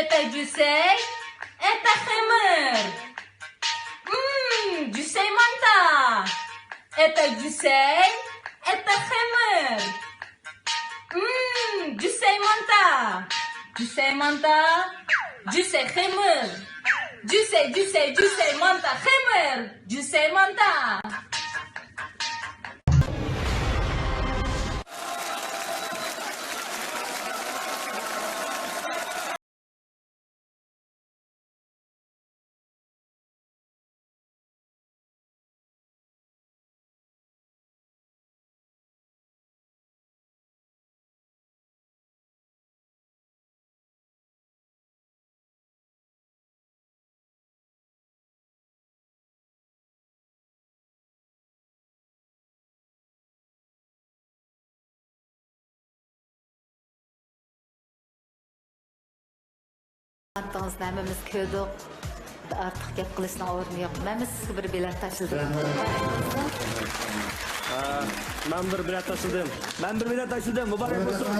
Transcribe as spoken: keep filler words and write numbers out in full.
ئەتە جۈسەي، ئەتە خېمىر. مم، جۈسەي مانتا. ئەتە جۈسەي، ئەتە خېمىر. مم، جۈسەي مانتا. جۈسەي مانتا. جۈسەي خېمىر. جۈسەي، جۈسەي، جۈسەي مانتا خېمىر. جۈسەي مانتا. ئاتىڭىزنى ھەممىمىز كۆردۇق. ئارتۇق گەپ قىلىشنىڭ ئورنى يوق. مەنمۇ سىزگە بىر بېلەت تاشلىدىم. ھە، مەن بىر بېلەت تاشلىدىم. مەن بىر بېلەت تاشلىدىم. مۇبارەك بولسۇن.